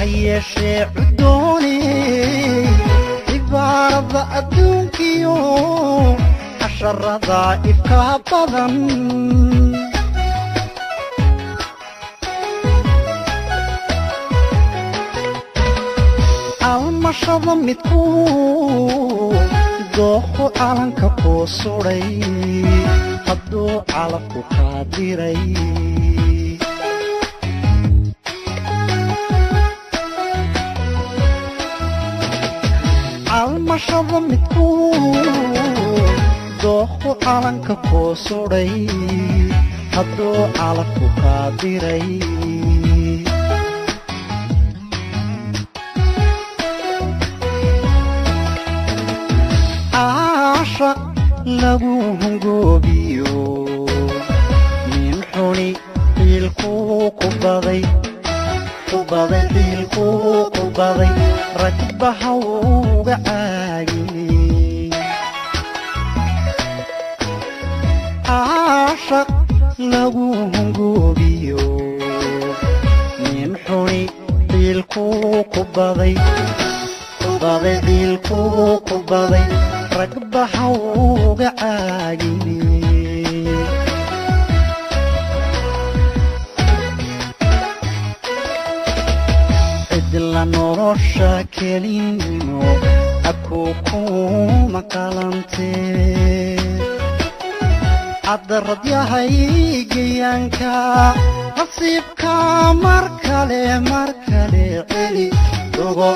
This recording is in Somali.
Yeeshee cudooney, cibaarada adduunkiyo casharada ifka badan. Almashada midku dooqu calanka kuu sudhay, hadduu calafku kaa diray. Almashada midku dooqu calanka kuu sudhay, hadduu calafku kaa diray. Caashaq lagu hungoobiyo nin xuni xiilkuu ku baday, ku baday xiilkuu ku baday, ragba hawga caagine. Caashaq lagu hungoobiyo nin xuni xiilkuu ku baday, ku baday xiilkuu ku baday, ragba hawga caagine. Cidla nolosha kelinimo abkuu kuma qalantee, cadarad yahay gayaanka nasiibka mar kale, mar kale celi dhugo.